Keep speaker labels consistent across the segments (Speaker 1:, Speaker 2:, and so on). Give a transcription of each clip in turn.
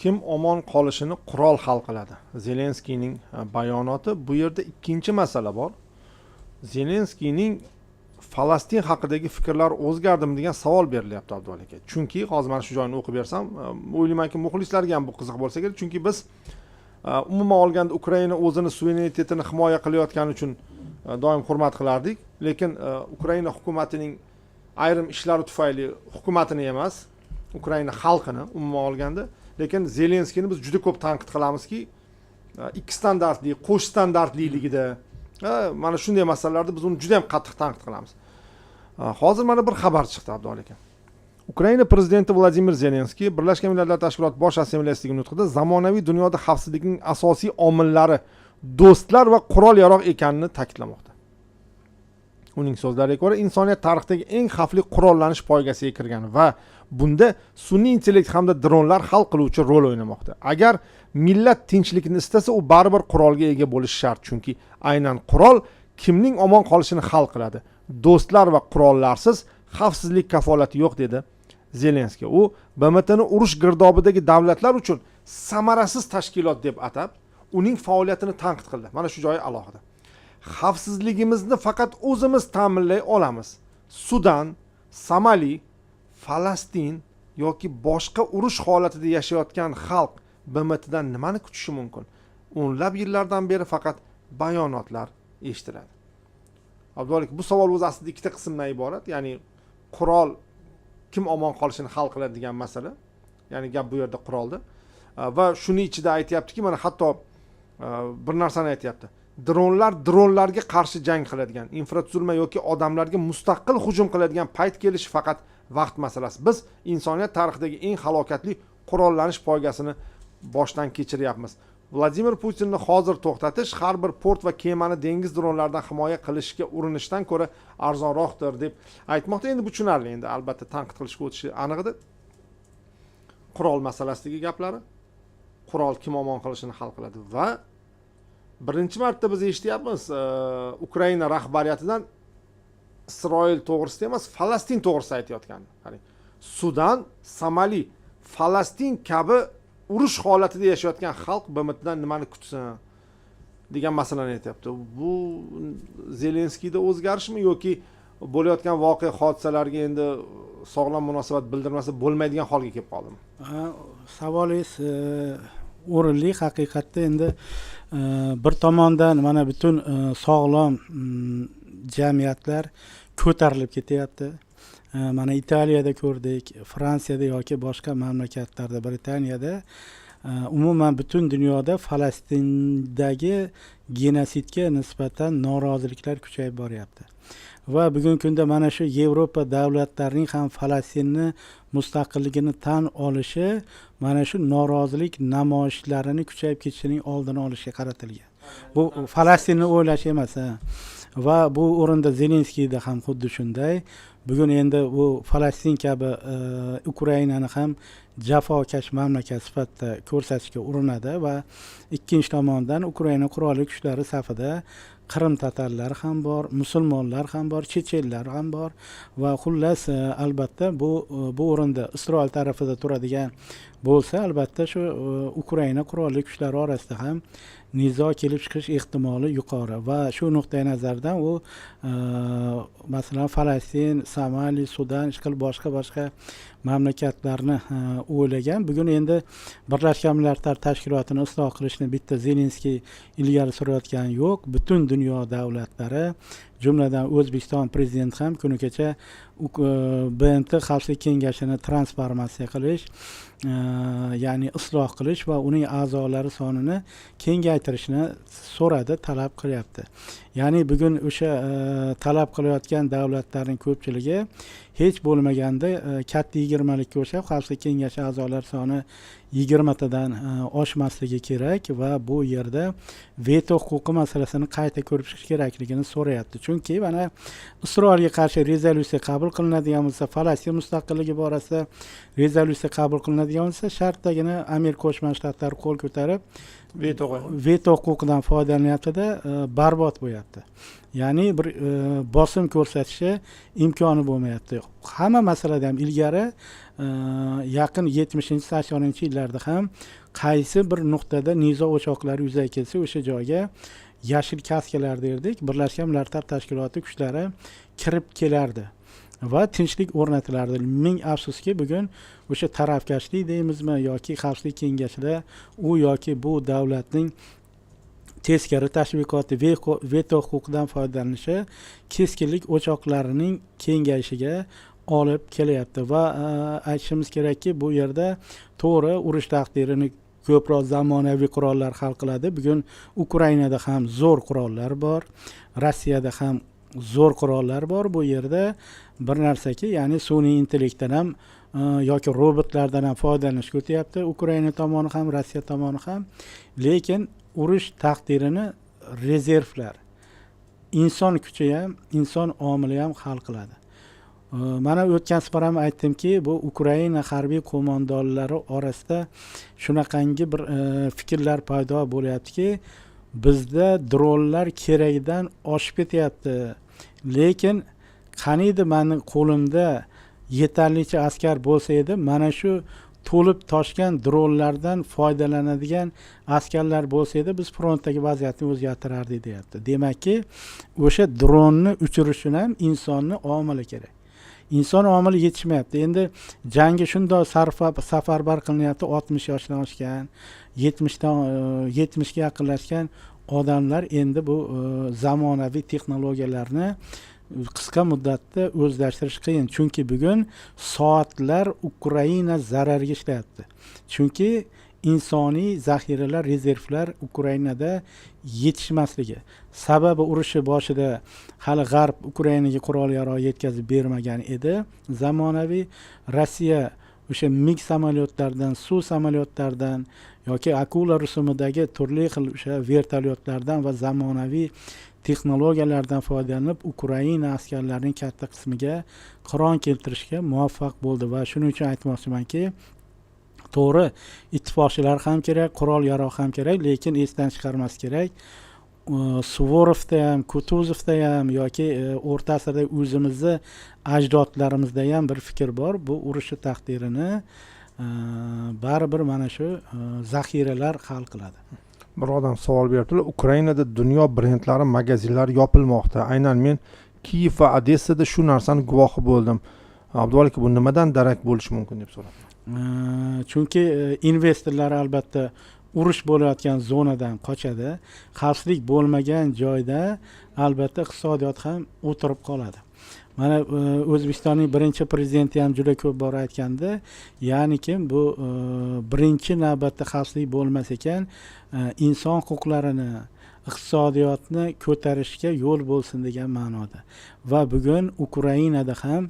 Speaker 1: Kim omon qolishini qurol hal qiladi. Zelenskiyning bayonoti. Bu yerda ikkinchi masala bor. Zelenskiyning Falastin haqidagi fikrlari o'zgardimi degan savol berilyapti, Abduvali aka. Chunki hozir mana shu joyini o'qib bersam, o'ylaymanki, muxlislarga ham bu qiziq bo'lsa kerak. Chunki biz umuman olganda Ukraina o'zini suverenitetini himoya qilayotgani uchun doim hurmat qilardik, lekin Ukraina hukumatining ayrim ishlari tufayli, hukumatini emas, Ukraina xalqini umuman olganda, lekin Zelenskiyni biz juda ko'p tanqid qilamizki, ikki standartli, qo'sh standartliligida, mana shunday masalalarda biz uni juda yam qattiq tanqid qilamiz. Hozir mana bir xabar chiqdi, Abduvali aka. Ukraina prezidenti Vladimir Zelenskiy Birlashgan Millatlar Tashkiloti Bosh Assambleyasidagi nutqida zamonaviy dunyoda xavfsizlikning asosiy omillari do'stlar va qurol yarog' ekanini ta'kidlamoqda. Uning so'zlariga ko'ra, insoniyat tarixidagi eng xavfli qurollanish poygasiga kirgan va bunda sun'iy intellekt hamda dronlar hal qiluvchi rol o'ynamoqda. Agar millat tinchlikni istasa, u baribir qurolga ega bo'lishi shart, chunki aynan qurol kimning omon qolishini hal qiladi. Do'stlar va qurollarsiz xavfsizlik kafolati yo'q, dedi Zelenskiy. U BMTni urush girdobidagi davlatlar uchun samarasiz tashkilot deb atab, uning faoliyatini tanqid qildi. Mana shu joyi alohida. Xavfsizligimizni faqat o'zimiz ta'minlay olamiz. Sudan, Somali, Falastin yoki boshqa urush holatida yashayotgan xalq BMTdan nimani kutishi mumkin? O'nlab yillardan beri faqat bayonotlar eshitiladi. Abduvali, bu savol o'zi aslida ikkita qismdan iborat, ya'ni qurol kim omon qolishini hal qiladi degan masala, ya'ni gap bu yerda qurolda. Va shuni ichida aytyaptiki, mana hatto bir narsani aytyapti: dronlar dronlarga qarshi jang qiladigan, infratuzilma yoki odamlarga mustaqil hujum qiladigan payt kelishi faqat vaqt masalasi. Biz insoniyat tarixidagi eng halokatli qurollanish poygasini boshdan kechiryapmiz. Vladimir Putinni hozir to'xtatish har bir port va kemani dengiz dronlaridan himoya qilishga urinishdan ko'ra arzonroqdir, deb aytmoqda. Endi bu tushunarli, endi albatta tanqid qilishga o'tishi aniq edi. Qurol masalasidagi gaplari, qurol kim omon qolishini hal qiladi. Va birinchi marta biz eshityapmiz Ukraina rahbariyatidan Isroil to'g'risida emas, Falastin to'g'risida aytayotganini. Qarang, Sudan, Somali, Falastin kabi urush holatida yashayotgan xalq BMTdan nimani kutsin degan masalani aytyapti. Bu Zelenskiyda o'zgarishmi yoki bo'layotgan voqea hodisalarga endi sog'lom munosabat bildirmasa bo'lmaydigan holga kelib qoldimi?
Speaker 2: Savolingiz o'rinli. Haqiqatda endi bir tomondan mana butun sog'lom jamiyatlar ko'tarilib ketyapti. Mana Italiyada ko'rdik, Fransiyada yoki boshqa mamlakatlarda, Britaniyada, umuman butun dunyoda Falastindagi genosidga nisbatan noroziliklar kuchayib boryapti va bugungi kunda mana shu Yevropa davlatlarining ham Falastinni mustaqilligini tan olishi mana shu norozilik namoyishlarini kuchayib ketishining oldini olishga qaratilgan. Bu Falastinni o'ylash emas, ha. Va bu o'rinda Zelenskiyda ham xuddi shunday. Bugun endi bu Falastin kabi Ukrainani ham jafokash mamlakat sifatida ko'rsatishga urinadi va ikkinchi tomondan Ukraina qurolli kuchlari safida Qrim tatarlari ham bor, musulmonlar ham bor, chechenlar ham bor va xullas, albatta bu o'rinda Isroil tarafida turadigan bo'lsa, albatta shu Ukraina qurolli kuchlari orasida ham nizo kelib chiqish ehtimoli yuqori. Va shu nuqtai nazardan u masalan, Falastin, Somali, Sudan, ishqilib boshqa boshqa mamlakatlarni o'ylagan. Bugun endi Birlashgan Millatlar Tashkilotini isloh qilishni bitta Zelenskiy ilgari surayotgani yo'q. Butun dunyo davlatlari, jumladan O'zbekiston prezidenti ham kuni kecha BMT Xavfsizlik Kengashini transformatsiya qilish, ya'ni isloh qilish va uning a'zolari sonini kengaytirishni so'radi, talab qilyapti. Ya'ni bugun o'sha talab qilayotgan davlatlarning ko'pchiligi hech bo'lmaganda katta yigirmalikka o'xshab Xavfsizlik Kengashi a'zolari soni 20 tadan oshmasligi kerak va bu yerda veto huquqi masalasini qayta ko'rib chiqish kerakligini so'rayapti. Chunki mana Isroilga qarshi rezolyutsiya qabul qilinadigan bo'lsa, Falastin mustaqilligi borasida rezolyutsiya qabul qilinadigan foydalanadigan bo'lsa, shartdagina Amerika Qo'shma Shtatlari qo'l ko'tarib veto huquqidan foydalanyaptida, barbod bo'lyapti. Ya'ni bir bosim ko'rsatishi imkoni bo'lmayapti. Hamma masalada ham ilgari yaqin 70-80 yillarda ham qaysi bir nuqtada nizo o'choqlari yuzaga kelsa, o'sha joyga yashil kaskalar derdik, Birlashgan Millatlar Tashkiloti kuchlari kirib kelardi va tinchlik o'rnatilardi. Ming afsuski, bugun o'sha tarafkashlik deymizmi yoki Xavfsizlik kengashida u yoki bu davlatning teskari tashviqoti, veto huquqidan foydalanishi keskinlik o'choqlarining kengayishiga olib kelyapti. Va aytishimiz kerakki, bu yerda to'g'ri, urush taqdirini ko'proq zamonaviy qurollar hal qiladi. Bugun Ukrainada ham zo'r qurollar bor, Rossiyada ham zo'r qurollar bor. Bu yerda bir narsaki, ya'ni sun'iy intellektdan ham yoki robotlardan ham foydalanishga o'tyapti Ukraina tomoni ham, Rossiya tomoni ham. Lekin urush taqdirini rezervlar, inson kuchi ham, inson omili ham hal qiladi. Mana o'tgan safar ham aytdimki, bu Ukraina harbiy qo'mondonlari orasida shunaqangi bir fikrlar paydo bo'lyaptiki, bizda dronlar keragidan oshib ketyapti, lekin qaniydi mani qo'limda yetarlicha askar bo'lsa edi, mana shu to'lib toshgan dronlardan foydalanadigan askarlar bo'lsa edi, biz frontdagi vaziyatni o'zgartirardik, deyapti. Demakki, o'sha dronni uchirishini ham insonni omili kerak, inson omili yetishmayapti. Endi jangga shundoq safarbar qilinyapti. 60 yoshdan oshgan, 70dan, 70ga yaqinlashgan odamlar endi bu zamonaviy texnologiyalarni qisqa muddatda o'zlashtirish qiyin, chunki bugun soatlar Ukraina zarariga ishlayapti, chunki insoniy zaxiralar, rezervlar Ukrainada yetishmasligi sababi urushni boshida hali G'arb Ukrainaga qurol yarog' yetkazib bermagan edi zamonaviy. Rossiya o'sha MiG samolyotlaridan, Su samolyotlaridan yoki akula rusumidagi turli xil o'sha vertolyotlardan va zamonaviy texnologiyalardan foydalanib, Ukraina askarlarining katta qismiga qiron keltirishga muvaffaq bo'ldi. Va shuning uchun aytmoqchimanki, to'g'ri, ittifoqchilar ham kerak, qurol yarog' ham kerak, lekin esdan chiqarmaslik kerak, Suvorovda ham, Kutuzovda ham yoki o'rta asrda o'zimizni ajdodlarimizda ham bir fikr bor: bu urushni taqdirini baribir mana shu zaxiralar hal qiladi.
Speaker 1: Bir odam savol beribdilar: Ukrainada dunyo brendlari magazinlari yopilmoqda, aynan men Kiyev va Odessada shu narsani guvohi bo'ldim. Abduvali aka, bu nimadan darak bo'lishi mumkin, deb so'rabdi.
Speaker 2: Chunki investorlar albatta urush bo'layotgan zonadan qochadi. Xavfsizlik bo'lmagan joyda albatta iqtisodiyot ham o'tirib qoladi. Mana O'zbekistonning birinchi prezidenti ham juda ko'p bor aytgandi, ya'ni kim bu birinchi navbatda xavfsizlik bo'lmas ekan, inson huquqlarini, iqtisodiyotni ko'tarishga yo'l bo'lsin degan ma'noda. Va bugun Ukrainada ham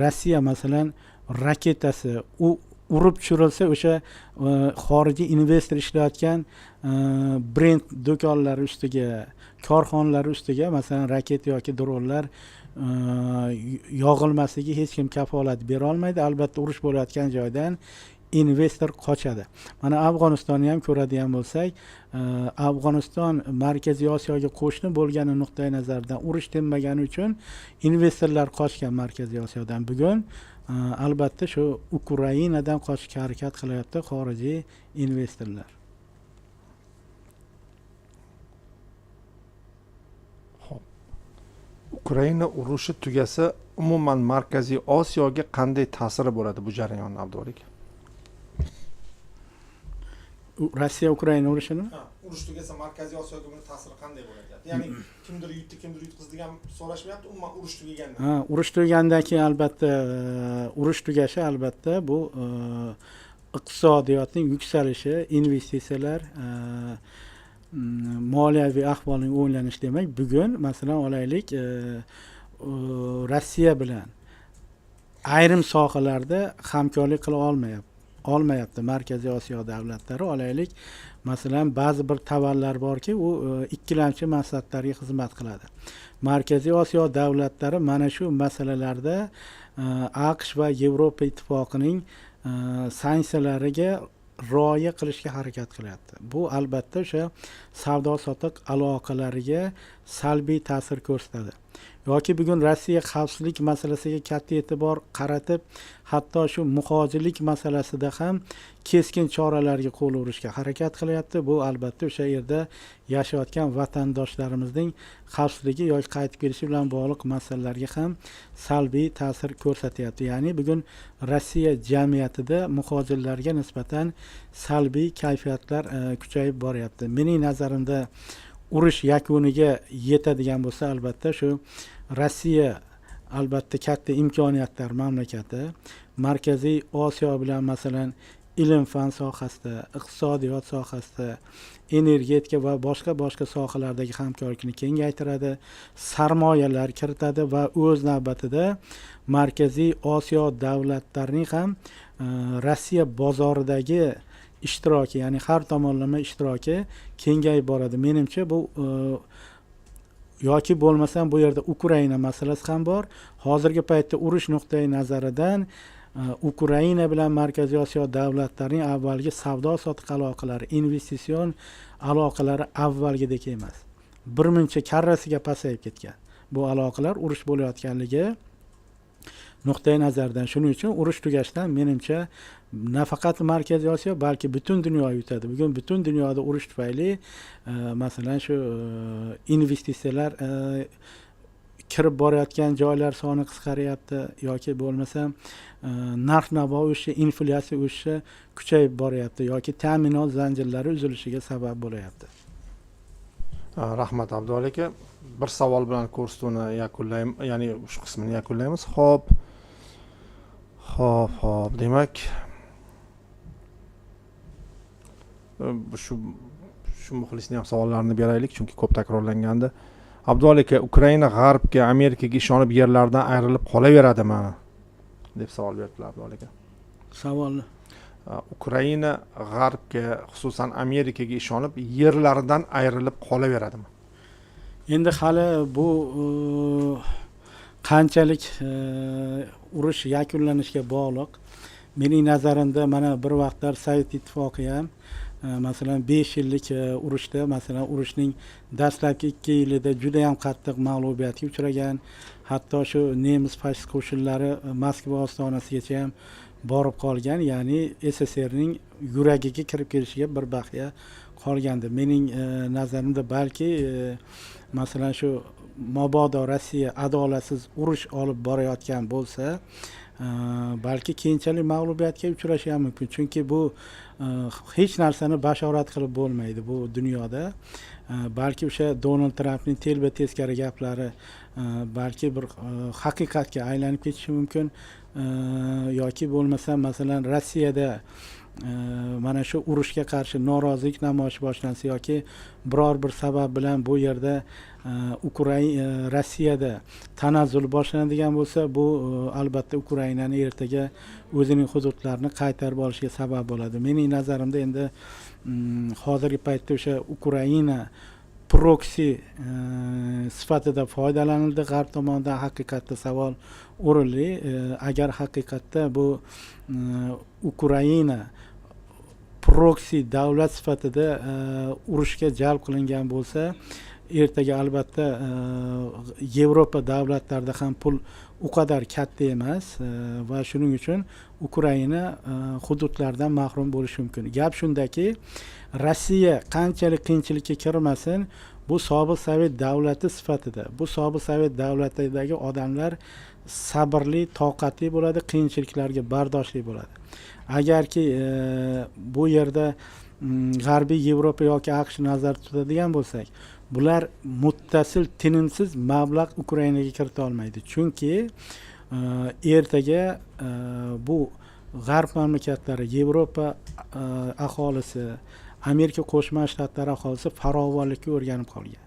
Speaker 2: Rossiya, masalan, raketasi u urib tushirilsa, o'sha xorijiy investor ishlayotgan brend do'konlari ustiga, korxonalar ustiga, masalan, raketa yoki dronlar yog'ilmasligiga hech kim kafolat berolmaydi. Albatta, urush bo'layotgan joydan investor qochadi. Mana Afg'onistonni ham ko'radigan bo'lsak, Afg'oniston Markaziy Osiyoga qo'shni bo'lgani nuqtai nazaridan urush tinmagani uchun investorlar qochgan Markaziy Osiyodan. Bugun albatta shu Ukrainadan qochishga harakat qilyapti xorijiy investorlar.
Speaker 1: Ho'p, Ukraina urushi tugasa, umuman Markaziy Osiyoga qanday ta'siri bo'ladi bu jarayonni, Abduvali aka?
Speaker 2: Rossiya Ukraina urushini?
Speaker 1: Urush tugasa, Markaziy Osiyoga buni ta'siri qanday bo'ladi? Ya'ni kimdir yutdi, kimdir yutqizdi degan so'rashmayapti, umuman urush tugagandan.
Speaker 2: Ha, urush tugagandan keyin albatta, urush tugashi albatta bu iqtisodiyotning yuksalishi, investitsiyalar, moliyaviy ahvolning o'nglanishi demak. Bugun, masalan, olaylik, Rossiya bilan ayrim sohalarda hamkorlik qila olmayapti Markaziy Osiyo davlatlari. Olaylik, masalan, ba'zi bir tovarlar borki, u ikkilamchi maqsadlarga xizmat qiladi. Markaziy Osiyo davlatlari mana shu masalalarda AQSh va Yevropa Ittifoqining Sanksiyalariga rioya qilishga harakat qilyapti. Bu albatta o'sha savdo sotiq aloqalariga salbiy ta'sir ko'rsatadi. Yoki bugun Rossiya xavfsizlik masalasiga katta e'tibor qaratib, hatto shu muhojirlik masalasida ham keskin choralarga qo'l urishga harakat qilyapti. Bu albatta o'sha yerda yashayotgan vatandoshlarimizning xavfsizligi yoki qaytib kelishi bilan bog'liq masalalarga ham salbiy ta'sir ko'rsatyapti. Ya'ni bugun Rossiya jamiyatida muhojirlarga nisbatan salbiy kayfiyatlar kuchayib boryapti. Mening nazarimda, urush yakuniga yetadigan bo'lsa, albatta shu Rossiya albatta katta imkoniyatlar mamlakati. Markaziy Osiyo bilan, masalan, ilm fan sohasida, iqtisodiyot sohasida, energetika va boshqa boshqa sohalardagi hamkorlikni kengaytiradi, sarmoyalar kiritadi va o'z navbatida Markaziy Osiyo davlatlarining ham Rossiya bozoridagi ishtiroki, ya'ni har tomonlama ishtiroki kengayib boradi, menimcha. Bu yoki bo'lmasam bu yerda Ukraina masalasi ham bor. Hozirgi paytda urush nuqtai nazaridan Ukraina bilan Markaziy Osiyo davlatlarining avvalgi savdo sotiq aloqalari, investitsion aloqalari avvalgidek emas, birmuncha karrasiga pasayib ketgan bu aloqalar urush bo'layotganligi nuqtai nazaridan. Shuning uchun urush tugashidan, menimcha, nafaqat Markaziy Osiyo, balki butun dunyo yutadi. Bugun butun dunyoda urush tufayli masalan, shu investitsiyalar kirib borayotgan joylar soni qisqaryapti yoki bo'lmasam narx navo o'sishi, inflyatsiya o'sishi kuchayib boryapti yoki ta'minot zanjirlari uzilishiga sabab bo'layapti.
Speaker 1: Rahmat, Abduvali aka. Bir savol bilan ko'rsatuvni yakunlaymiz, ya'ni shu qismini yakunlaymiz. Ho'p, demak, shu muxlisni ham savollarini beraylik, chunki ko'p takrorlangandi. Abduvali aka, Ukraina G'arbga, Amerikaga ishonib yerlardan ayrilib qolaveradimi, deb savol berdilar, Abduvali aka.
Speaker 2: Savolni
Speaker 1: Ukraina G'arbga, xususan Amerikaga ishonib yerlaridan ayrilib qolaveradimi?
Speaker 2: Endi hali bu qanchalik urush yakunlanishiga bog'liq. Mening nazarimda, mana bir vaqtlar Sovet Ittifoqi ham masalan, 5 yillik urushda, masalan, urushning dastlabki 2 yilida judayam qattiq mag'lubiyatga uchragan. Hatto shu nemis fashist qo'shinlari Moskva ostonasigacha ham borib qolgan, ya'ni SSSRning yuragiga kirib kelishiga bir baxya qolgandi. Mening nazarimda, balki masalan, shu mabodo Rossiya adolatsiz urush olib borayotgan bo'lsa, balki keyinchalik mag'lubiyatga uchrashi ham mumkin, chunki bu hech narsani bashorat qilib bo'lmaydi bu dunyoda. Balki o'sha Donald Trampning telba teskari gaplari balki bir haqiqatga aylanib ketishi mumkin yoki bo'lmasa, masalan, Rossiyada mana shu urushga qarshi norozilik namoyishi boshlansa yoki biror bir sabab bilan bu yerda Rossiyada tanazzul boshlanadigan bo'lsa, bu albatta Ukrainani ertaga o'zining hududlarini qaytarib olishiga sabab bo'ladi. Mening nazarimda, endi hozirgi paytda o'sha Ukraina proksi sifatida foydalanildi G'arb tomonidan. Haqiqatda savol o'rinli. Agar haqiqatda bu Ukraina proksi davlat sifatida urushga jalb qilingan bo'lsa, ertaga albatta Yevropa davlatlarida ham pul u qadar katta emas va shuning uchun Ukraina hududlardan mahrum bo'lishi mumkin. Gap shundaki, Rossiya qanchalik qiyinchilikka kirmasin, bu sobiq sovet davlati sifatida, bu sobiq sovet davlatidagi odamlar sabrli, toqatli bo'ladi, qiyinchiliklarga bardoshli bo'ladi. Agarki bu yerda g'arbiy Yevropa yoki AQShni nazarda tutadigan bo'lsak, bular muttasil, tinimsiz mablag' Ukrainaga kirita olmaydi, chunki ertaga bu g'arb mamlakatlari, Yevropa aholisi, Amerika Qo'shma Shtatlari aholisi farovonlikka o'rganib qolgan.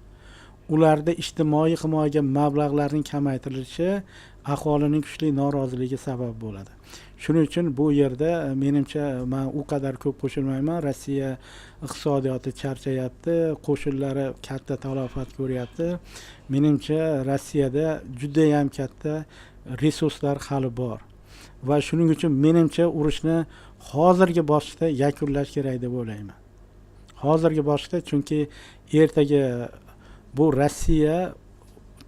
Speaker 2: Ularda ijtimoiy himoyaga mablag'larning kamaytirilishi aholining kuchli noroziligiga sabab bo'ladi. Shuning uchun bu yerda menimcha, man u qadar ko'p qo'shilmayman. Rossiya iqtisodiyoti charchayapti, qo'shinlari katta talafot ko'ryapti. Menimcha, Rossiyada judayam katta resurslar hali bor. Va shuning uchun menimcha urushni hozirgi bosqichda yakunlash kerak deb o'ylayman, hozirgi bosqichda. Chunki ertaga bu Rossiya,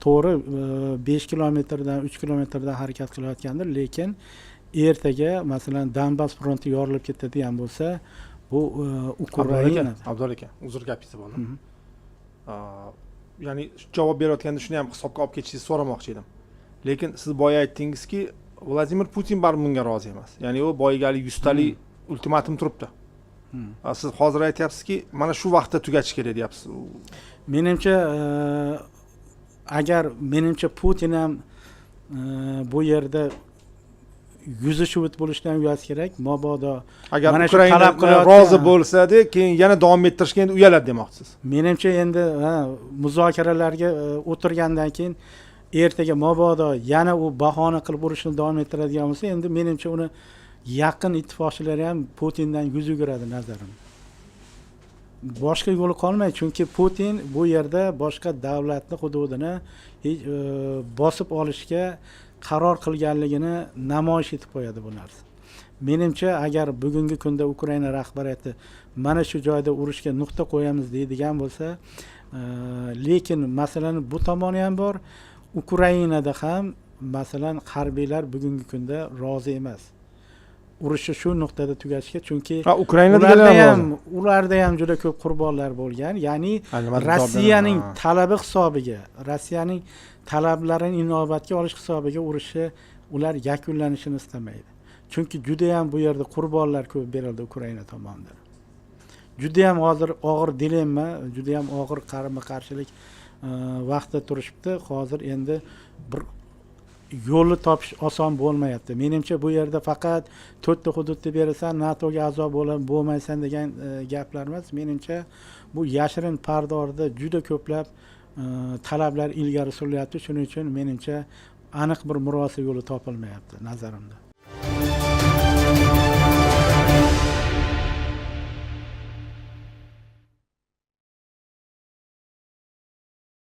Speaker 2: to'g'ri, 5 kilometrdan, 3 kilometrdan harakat qilayotgandir, lekin ertaga, masalan, Donbass fronti yorilib ketadigan bo'lsa, bu Ukraina
Speaker 1: Abdulla aka, uzr, gapingizni bo'ldim. Ya'ni javob berayotganda shuni ham hisobga olib ketishingizni so'ramoqchi edim. Lekin siz boya aytdingizki, Vladimir Putin baribir bunga rozi emas, ya'ni u boyagi haligi 100 talik ultimatum turibdi. Siz hozir aytyapsizki, mana shu vaqtda tugatish kerak deyapsiz.
Speaker 2: Menimcha, agar, menimcha, Putin ham bu yerda yuzi shuvit bo'lishdan uyalsa kerak, mabodo
Speaker 1: Agar
Speaker 2: mana shu
Speaker 1: Ukraina
Speaker 2: talab qilayotgan-
Speaker 1: rozi bo'lsada, keyin yana davom ettirishga endi uyaladi demoqchisiz.
Speaker 2: Menimcha, endi, ha, muzokaralarga o'tirgandan keyin ertaga mabodo yana u bahona qilib urushni davom ettiradigan bo'lsa, endi menimcha uni yaqin ittifoqchilari ham Putindan yuz o'giradi, nazarimda. Boshqa yo'li qolmaydi, chunki Putin bu yerda boshqa davlatni hududini hech bosib olishga qaror qilganligini namoyish etib qo'yadi bu narsa. Menimcha, agar bugungi kunda Ukraina rahbariyati mana shu joyda urushga nuqta qo'yamiz deydigan bo'lsa, lekin masalani bu tomoni ham bor: Ukrainada ham, masalan, harbiylar bugungi kunda rozi emas urushni shu nuqtada tugatishga, chunki
Speaker 1: Ha, Ukrainada
Speaker 2: ularda ham, ularda ham juda ko'p qurbonlar bo'lgan, ya'ni
Speaker 1: Ha, nima deb javob
Speaker 2: Rossiyaning
Speaker 1: beraman?
Speaker 2: talabi hisobiga, Rossiyaning talablarini inobatga olish hisobiga urushni ular yakunlanishini istamaydi, chunki judayam bu yerda qurbonlar ko'p berildi Ukraina tomonidan. Judayam hozir og'ir dilemma, judayam og'ir qarama qarshilik vaqtda turishibdi hozir. Endi bir yo'lni topish oson bo'lmayapti. Menimcha, bu yerda faqat to'rtta hududni berasan, NATOga a'zo bo'lmaysan degan gaplar emas. Menimcha, bu yashirin parda ortida juda ko'plab talablar ilgari surilyapti. Shuning uchun, menimcha, aniq bir murosa yo'li topilmayapti, nazarimda.